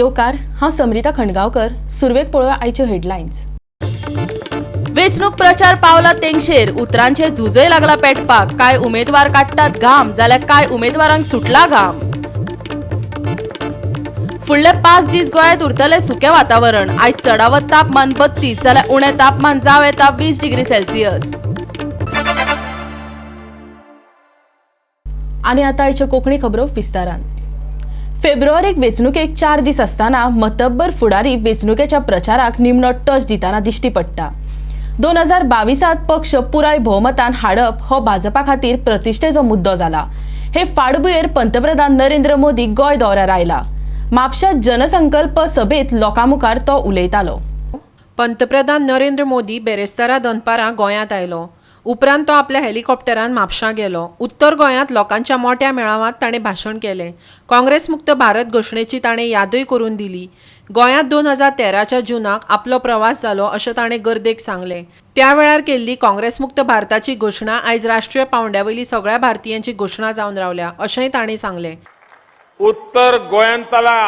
येवकार, हांव समरिता खंडगांवकर. सुरवेक पळोवया आयच्यो हेडलायन्स. वेंचणूक प्रचार पावला तेंगशेर, उतरांचे झुजय लागला पेटपाक. कांय उमेदवार काडटात घाम जाल्यार कांय उमेदवारांक सुटला घाम. फुडले 5 दीस गोंयांत उरतलें सुकें वातावरण. आयज चडावत तापमान 32 जाल्यार उणें तापमान जावं येता 20 डिग्री सेल्सियस. आनी आतां आयच्यो कोंकणी खबरो विस्तारान. फेब्रुवारीक वेंचणुकेक 4 दीस आसतना मतब्बर फुडारी वेंचणुकेच्या प्रचाराक निमणो टच दितना दिश्टी पडटा. 2022 पक्ष पुराय भोवमतान हाडप हो भाजपा खातीर प्रतिश्ठेचो मुद्दो जाला. हे फाटभुंयेर पंतप्रधान नरेंद्र मोदी गोंय दौऱ्यार आयला. म्हापशा जनसंकल्प सभेत लोकां मुखार तो उलयतालो. पंतप्रधान नरेंद्र मोदी बेरेस्तारा दनपारां गोंयांत आयलो. उपरांत तो आपल्या हेलिकॉप्टरान म्हापशां गेलो. उत्तर गोंयांत लोकांच्या मोट्या मेळाव्यांत ताणें भाशण केलें. काँग्रेस मुक्त भारत घोशणेची ताणें यादय करून दिली. गोंयांत 2013च्या जूनाक आपलो प्रवास जालो अशें ताणें गर्देक सांगलें. त्या वेळार केल्ली काँग्रेस मुक्त भारताची घोशणा आयज राष्ट्रीय पांवड्या वयली सगळ्या भारतीयांची घोशणा जावन रावल्या अशेंय ताणें सांगलें. उत्तर गोंयांतला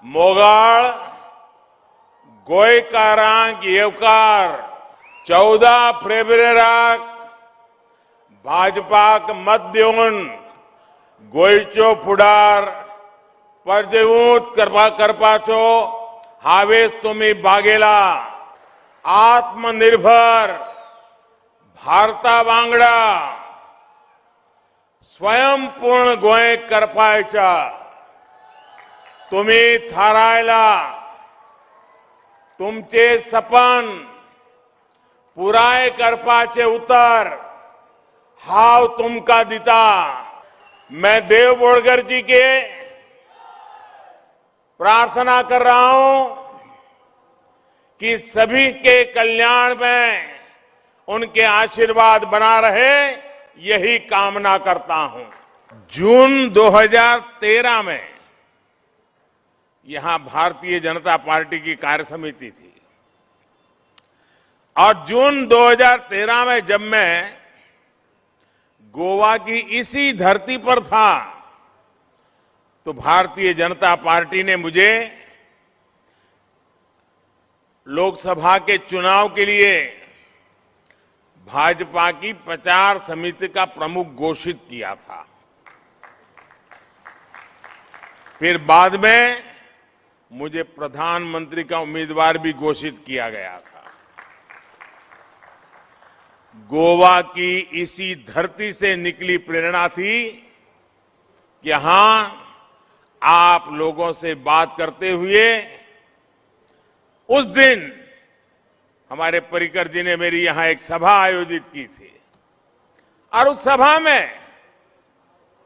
मोगाळ गोंयकारांक येवकार. 14 फेब्रुवारीक भाजपाक मत दिवन गोंयचो फुडार परजेवूत करपाचो हावेस तुमी बागेला. आत्मनिर्भर भारता वांगडा स्वयंपूर्ण गोंय करपाच्या तुमी थारायला. तुमचे सपन पुराय करपाचे उतर हांव तुमकां दिता. मैं देव बोडकर जी के प्रार्थना कर रहा हूं कि सभी के कल्याण में उनके आशीर्वाद बना रहे, यही कामना करता हूं. जून 2013 में यहां भारतीय जनता पार्टी की कार्य समिति थी और जून 2013 में जब मैं गोवा की इसी धरती पर था तो भारतीय जनता पार्टी ने मुझे लोकसभा के चुनाव के लिए भाजपा की प्रचार समिति का प्रमुख घोषित किया था. फिर बाद में मुझे प्रधानमंत्री का उम्मीदवार भी घोषित किया गया था. गोवा की इसी धरती से निकली प्रेरणा थी कि हां, आप लोगों से बात करते हुए उस दिन हमारे पर्रिकर जी ने मेरी यहां एक सभा आयोजित की थी और उस सभा में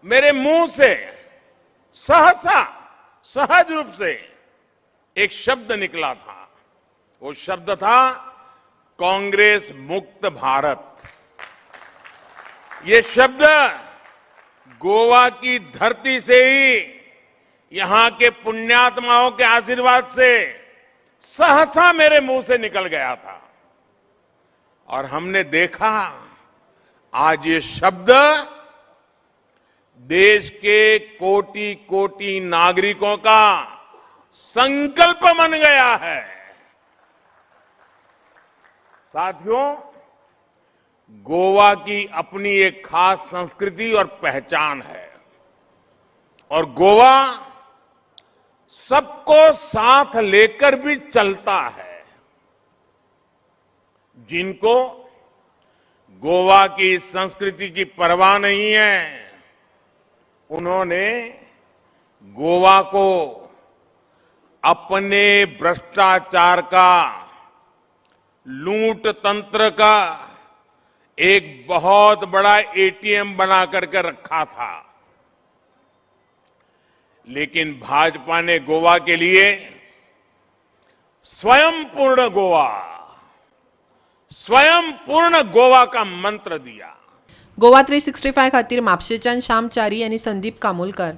मेरे मुंह से सहसा सहज रूप से एक शब्द निकला था. वो शब्द था कांग्रेस मुक्त भारत. ये शब्द गोवा की धरती से ही यहां के पुण्यात्माओं के आशीर्वाद से सहसा मेरे मुंह से निकल गया था और हमने देखा आज ये शब्द देश के कोटि कोटि नागरिकों का संकल्प बन गया है. साथियों, गोवा की अपनी एक खास संस्कृति और पहचान है और गोवा सबको साथ लेकर भी चलता है. जिनको गोवा की संस्कृति की परवाह नहीं है, उन्होंने गोवा को अपने भ्रष्टाचार का, लूट तंत्र का एक बहुत बड़ा एटीएम बना करके रखा था. लेकिन भाजपा ने गोवा के लिए स्वयंपूर्ण गोवा, स्वयंपूर्ण गोवा का मंत्र दिया. गोवा 365 खातीर म्हापशेच्यान श्याम च्यारी आनी संदीप कामोलकर.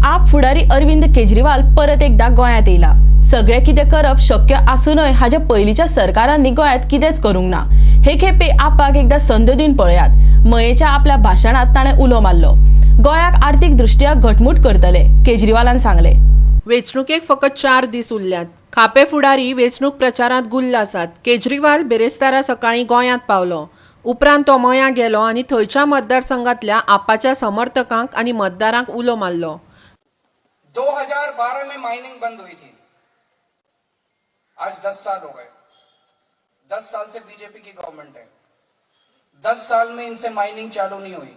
आप फुडारी अरविंद केजरीवाल परत एकदा गोंयांत येयला. सगळें कितें करप शक्य आसूनय हाजे पयलींच्या सरकारांनी गोंयांत कितेंच करूंक ना. हे खेपे आपाक एकदा संद दिवन पळयात. मयेच्या आपल्या भाशणांत ताणें उलो मारलो. गोंयाक आर्थीक दृश्ट्या घटमूट करतले, केजरीवालान सांगले. वेंचणुकेक फकत 4 दीस उरल्यात. खापे फुडारी वेंचणूक प्रचारांत गुल्ल आसात. केजरीवाल बिरेस्तारा सकाळीं गोंयांत पावलो. उपरांत तो मयां गेलो आनी थंयच्या मतदारसंघांतल्या आपाच्या समर्थकांक आनी मतदारांक उलो मारलो. 2012 में माइनिंग बंद हुई थी, आज 10 साल हो गए. 10 साल से बीजेपी की गवर्नमेंट है. 10 साल में इनसे माइनिंग चालू नहीं हुई.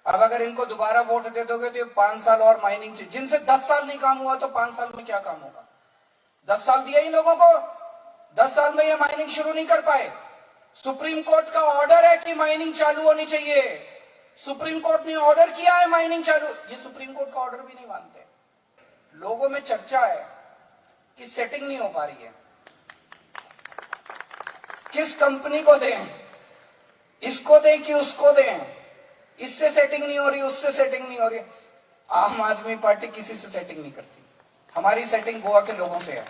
अब अगर इनको दोबारा वोट दे दोगे तो ये 5 साल और माइनिंग, जिनसे 10 साल नहीं काम हुआ तो 5 साल में क्या काम होगा. 10 साल दिया इन लोगों को, 10 साल में ये माइनिंग शुरू नहीं कर पाए. सुप्रीम कोर्ट का ऑर्डर है कि माइनिंग चालू होनी चाहिए. सुप्रीम कोर्ट ने ऑर्डर किया है माइनिंग चालू, ये सुप्रीम कोर्ट का ऑर्डर भी नहीं मानते. लोगों में चर्चा है कि सेटिंग नहीं हो पा रही है, किस कंपनी को दें, इसको दें कि उसको दें, इससे सेटिंग नहीं हो रही, उससे सेटिंग नहीं हो रही. आम आदमी पार्टी किसी से सेटिंग नहीं करती. हमारी सेटिंग गोवा के लोगों से है.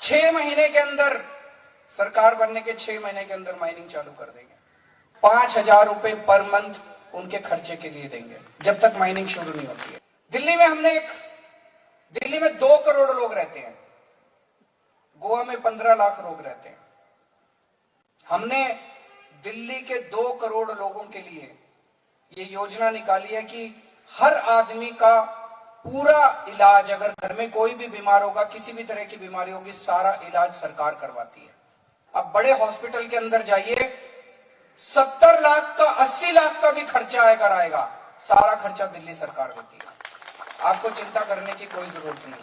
6 महीने के अंदर, सरकार बनने के 6 महीने के अंदर माइनिंग चालू कर देंगे. 5,000 रुपए पर मंथ उनके खर्चे के लिए देंगे जब तक माइनिंग शुरू नहीं होती है. दिल्ली में हमने एक, दिल्ली में 2 करोड़ लोग रहते हैं, गोवा में 15 लाख लोग रहते हैं. हमने दिल्ली के 2 करोड़ लोगों के लिए ये योजना निकाली है कि हर आदमी का पूरा इलाज, अगर घर में कोई भी बीमार होगा, किसी भी तरह की बीमारी होगी, सारा इलाज सरकार करवाती है. अब बड़े हॉस्पिटल के अंदर जाइए, 70 लाख का, 80 लाख का भी खर्चा आएगा आएगा, सारा खर्चा दिल्ली सरकार देती है. आपको चिंता करने की कोई जरूरत नहीं.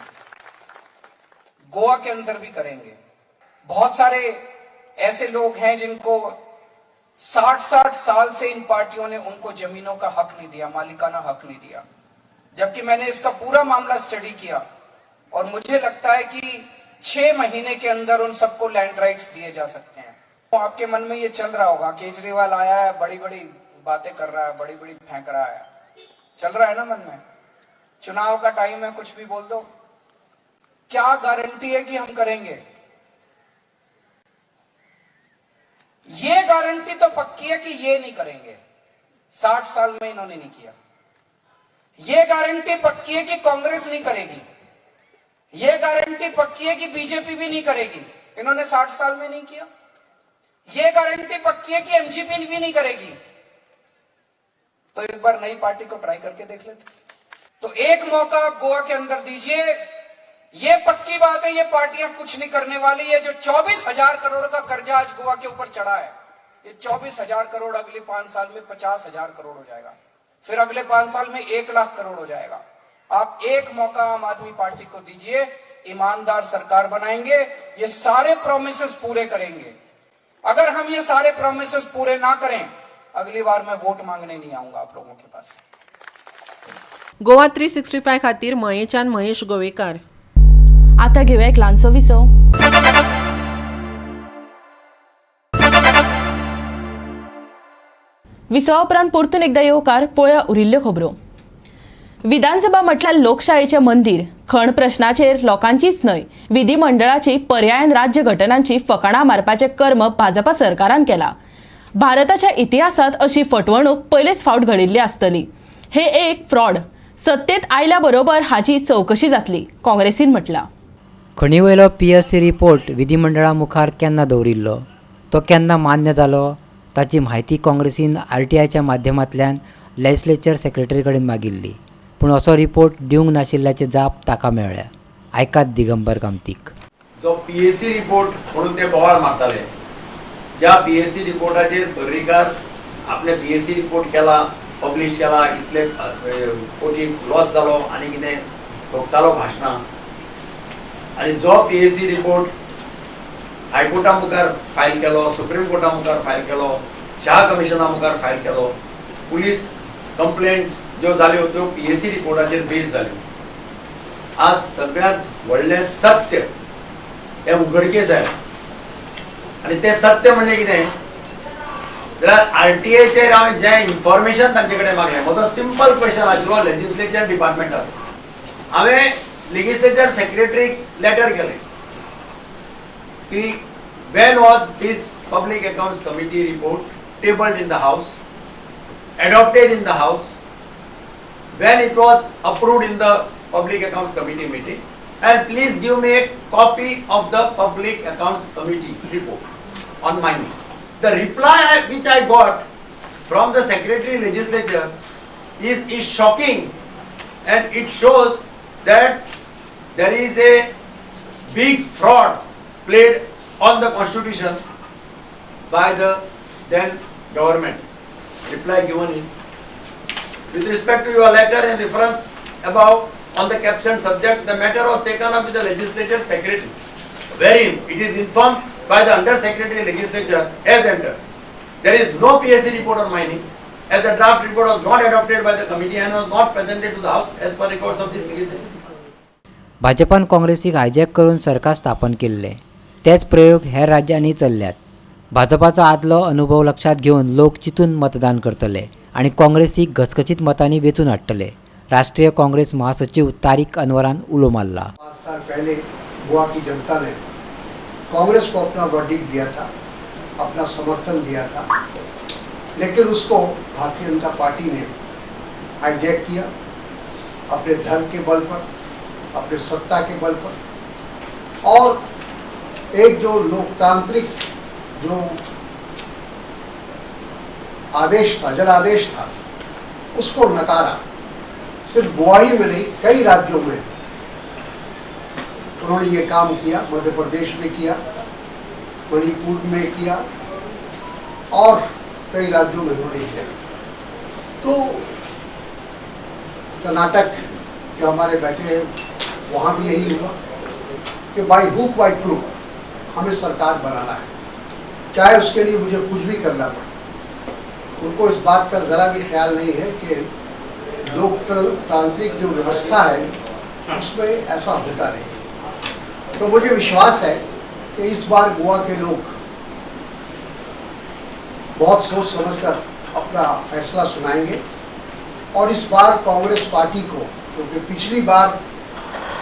गोवा के अंदर भी करेंगे. बहुत सारे ऐसे लोग हैं जिनको 60-60 साल से इन पार्टियों ने उनको जमीनों का हक नहीं दिया, मालिकाना हक नहीं दिया. जबकि मैंने इसका पूरा मामला स्टडी किया और मुझे लगता है कि 6 महीने के अंदर उन सबको लैंड राइट्स दिए जा सकते हैं. तो आपके मन में ये चल रहा होगा, केजरीवाल आया है, बड़ी बड़ी बातें कर रहा है, बड़ी बड़ी फेंक रहा है, चल रहा है ना मन में. चुनाव का टाइम है, कुछ भी बोल दो. क्या गारंटी है कि हम करेंगे? ये गारंटी तो पक्की है कि ये नहीं करेंगे. 60 साल में इन्होंने नहीं किया. ये गारंटी पक्की है कि कांग्रेस नहीं करेगी. ये गारंटी पक्की है कि बीजेपी भी नहीं करेगी. इन्होंने 60 साल में नहीं किया. ये गारंटी पक्की है कि एमजीपी भी नहीं करेगी. तो एक बार नई पार्टी को ट्राई करके देख लेते. तो एक मौका आप गोवा के अंदर दीजिए. ये पक्की बात है, ये पार्टियां कुछ नहीं करने वाली है. जो 24,000 करोड़ का कर्जा आज गोवा के ऊपर चढ़ा है, ये 24,000 करोड़ अगले 5 साल में 50,000 करोड़ हो जाएगा. फिर अगले 5 साल में 1 लाख करोड़ हो जाएगा. आप एक मौका आम आदमी पार्टी को दीजिए, ईमानदार सरकार बनाएंगे, ये सारे प्रोमिसेस पूरे करेंगे. अगर हम ये सारे प्रोमिसेस पूरे ना करें, अगली बार मैं वोट मांगने नहीं आऊंगा आप लोगों के पास. गोवा 365 खातीर मयेच्यान महेश गोवेकार. आता घेऊया एक ल्हानसो विसव. विसवा उपरांत परतून एकदा येवकार. पळोवया उरिल्ल्यो खबरो. विधानसभा म्हटल्यार लोकशायेचें मंदीर. खण प्रश्नाचेर लोकांचीच न्हय विधिमंडळाची पर्यायान राज्य घटनांची फकाणां मारपाचें कर्म भाजपा सरकारान केलां. भारताच्या इतिहासांत अशी फटवणूक पयलेच फावट घडिल्ली आसतली. हे एक फ्रॉड. सत्तेत आयल्या बरोबर हाची चवकशी जातली, काँग्रेसीन म्हटलां. खणी वयलो पीएससी रिपोर्ट विधिमंडळा मुखार केन्ना दवरिल्लो, तो केन्ना मान्य जालो, ताची म्हायती काँग्रेसीन आरटीआयच्या माध्यमांतल्यान लेजिस्लेचर सेक्रेटरी कडेन मागिल्ली, पूण असो रिपोर्ट दिवंक नाशिल्ल्याची जाप ताका मेळ्ळ्या. आयकात दिगंबर कामतीक. जो पीएससी रिपोर्ट म्हणून ते बोवाळ मारताले, ज्या पीएससी रिपोर्टाचेर पर्रीकार आपले पीएससी रिपोर्ट केला, पब्लिश केला, इतले कोटी लॉस जालो आनी कितें ठोकतालो भाशणां, आनी जो पीएससी रिपोर्ट हायकोर्टा मुखार फायल केलो, सुप्रीम कोर्टा मुखार फायल केलो, शाह कमिशना मुखार फायल केलो, पुलीस कंप्लेंट्स ज्यो जाल्यो त्यो पीएससी रिपोर्टाचेर बेज जाल्यो. आज सगळ्यांत व्हडलें सत्य हें उघडकेस आयलां आनी तें सत्य म्हणजे कितें जाल्यार आरटीआयचेर हांवें जें इन्फॉर्मेशन तांचे कडेन मागलें, म्हजो सिंपल क्वेश्चन आशिल्लो लेजिस्लेचर डिपार्टमेंटाक, हांवें लेजिस्लेचर सेक्रेटरीक लेटर केलें की when was this Public Accounts Committee report tabled in the House, adopted in the House, when it was approved in the Public Accounts Committee meeting and please give me a copy of the Public Accounts Committee report on mining. The reply which I got from the Secretary Legislature is shocking, and it shows that there is a big fraud played on the Constitution by the then government. Reply given in. With respect to your letter and reference above on the captioned subject, the matter was taken up with the Legislature Secretary, wherein it is informed by the Under Secretary Legislature as entered. There is no PAC report on mining, as the draft report was not adopted by the committee and was not presented to the House as per records of this legislature. भाजपान काँग्रेसीक hijack करून सरकार स्थापन केल्लें. तेच प्रयोग हेर राज्यांनी चल्ल्यात. भाजपाचो आदलो अनुभव लक्षांत घेवन लोक चिंतून मतदान करतले आनी काँग्रेसीक घसघशीत मतांनी वेंचून हाडटले. राष्ट्रीय काँग्रेस महासचिव तारीक अनवरान उलो मारला. 5 साल पहले गोवा की जनता ने कांग्रेस को अपना वर्डिक्ट दिया था, अपना समर्थन दिया था, लेकिन उसको भारतीय जनता पार्टी ने हाईजैक किया अपने धन के बल पर, अपने सत्ता के बल पर, और एक जो लोकतांत्रिक जो आदेश था, जनादेश था, उसको नकारा। सिर्फ गोवा ही में नहीं, कई राज्यों में उन्होंने ये काम किया। मध्य प्रदेश में किया, मणिपुर में किया और कई राज्यों में उन्होंने किया। तो कर्नाटक जो हमारे बैठे हैं वहाँ भी यही हुआ कि बाई हुक बाई क्रुक हमें सरकार बनाना है, चाहे उसके लिए मुझे कुछ भी करना पड़े। उनको इस बात का ज़रा भी ख्याल नहीं है कि लोकतांत्रिक जो व्यवस्था है उसमें ऐसा होता नहीं। तो मुझे विश्वास है कि इस बार गोवा के लोग बहुत सोच समझकर अपना फैसला सुनाएंगे और इस बार कांग्रेस पार्टी को, क्योंकि पिछली बार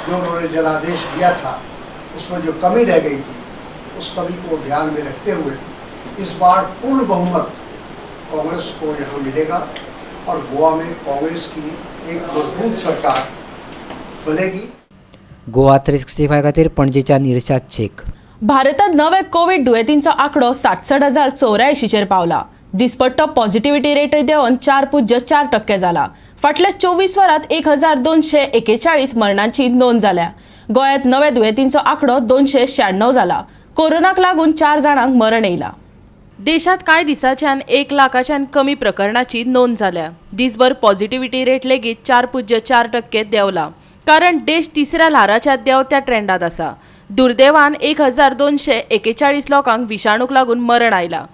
जो उन्होंने जनादेश दिया था उसमें जो कमी रह गई थी, उस कमी को ध्यान में रखते हुए इस बार पूर्ण बहुमत कांग्रेस को यहाँ मिलेगा और गोवा में कांग्रेस की एक मजबूत सरकार बनेगी। गोवा 365 खातीर पणजेच्यान इर्शाद शेख. भारतात नवे कोविड दुयेंतींचो आंकडो 67,084 पावला. दिसपट्टो पॉझिटिव्हिटी रेटय देंवन 4.04% जाला. फाटल्या 24 वरांत 1,241 मरणांची नोंद जाल्या. गोंयांत नव्या दुयेंतींचो आंकडो 296 जाला. कोरोनाक लागून 4 जाणांक मरण येयलां. देशात कांय दिसांच्यान 1 लाखाच्यान कमी प्रकरणाची नोंद जाल्या. दिसभर पॉझिटिव्हिटी रेट लेगीत 4.04% देंवला, कारण देश तिसऱ्या ल्हाराच्या देंवत्या ट्रेंडात आसा. दुर्दैवान 1,241 लोकांक विशाणूक लागून मरण आयलां.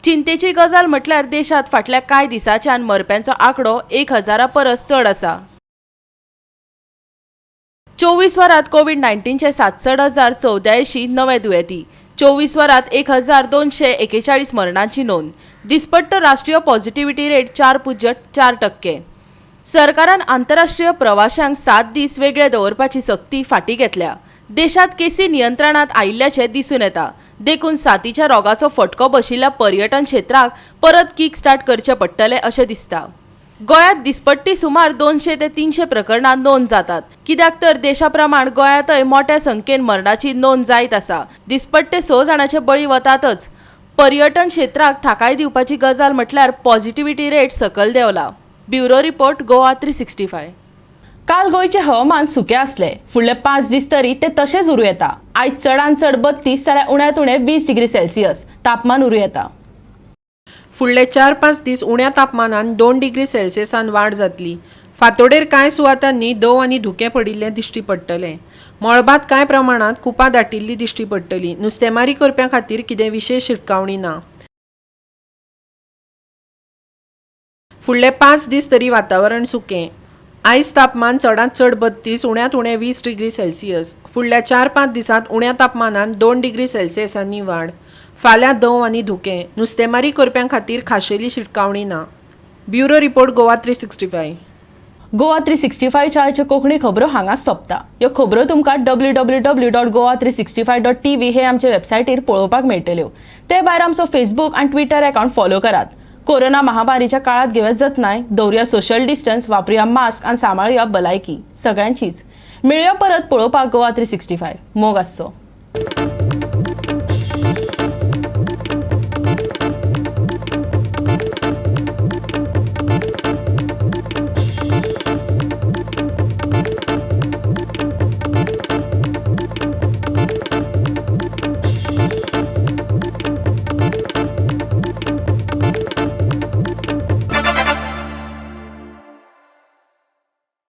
चिंतेची गजाल म्हटल्यार देशात फाटल्या कांय दिसांच्यान मरप्यांचो आंकडो 1,000 परस चड आसा. 24 वरांत कोविड-19चे 67,084 नवे दुयेंती, 24 वरांत 1,241 मरणांची नोंद. दिसपट्टो राष्ट्रीय पॉझिटिव्हिटी रेट 4.04%. सरकारान आंतरराष्ट्रीय प्रवाशांक 7 दीस वेगळे दवरपाची सक्ती फाटीं घेतल्या. देशात केसी नियंत्रणात आयिल्ल्याचें दिसून येता. देखून साथीच्या रोगाचो फटको बशिल्ल्या पर्यटन क्षेत्राक परत किक स्टार्ट करचें पडटलें अशें दिसता. गोंयांत दिसपट्टी सुमार 200 ते 300 प्रकरणां नोंद जातात. कित्याक तर देशा प्रमाण गोंयांतय मोट्या संख्येन मरणाची नोंद जायत आसा. दिसपट्टे 6 जाणांचे बळी वतातच. पर्यटन क्षेत्राक थाकाय दिवपाची गजाल म्हटल्यार पॉझिटिव्हिटी रेट सकयल देंवला. Bureau report, Goa 365. काल गोंयचें हवामान सुकें आसलें. फुडले 5 दीस तरी तें तशेंच उरूं येता. आयज चडांत चड 32 जाल्यार उण्यांत उणें 20 डिग्री सेल्सियस तापमान उरूं येता. फुडले 4-5 दीस उण्या तापमानान 2 डिग्री सेल्सियसान वाड जातली. फांतोडेर कांय सुवातांनी दंव आनी धुकें पडिल्लें दिश्टी पडटलें. मळबांत कांय प्रमाणांत कुपां दाटिल्लीं दिश्टी पडटलीं. नुस्तेमारी करप्यां खातीर कितें विशेश शिटकावणी ना. फुडले 5 दीस तरी वातावरण सुकें. आयज तापमान चडांत चड 32, उण्यांत उणें 20 डिग्री सेल्सियस. फुडल्या 4-5 दिसांत उण्या तापमानान 2 डिग्री सेल्सियसांनी वाड. फाल्यां दंव आनी धुकें. नुस्तेमारी करप्यां खातीर खाशेली शिटकावणी ना. Bureau report, Goa 365. Goa 365च्या आयच्यो कोंकणी खबरो हांगाच सोंपता. ह्यो खबरो तुमकां www.goa365.tv हे आमचे वेबसायटीर पळोवपाक मेळटल्यो. ते भायर आमचो फेसबूक आनी ट्विटर अकावंट फॉलो करात. कोरोना महामारीच्या काळात घेवया जतनाय, दवरुया सोशल डिस्टन्स, वापरुया मास्क आनी सांबाळुया भलायकी सगळ्यांचीच. मेळुया परत पळोवपाक गोवा 365. मोग आसचो.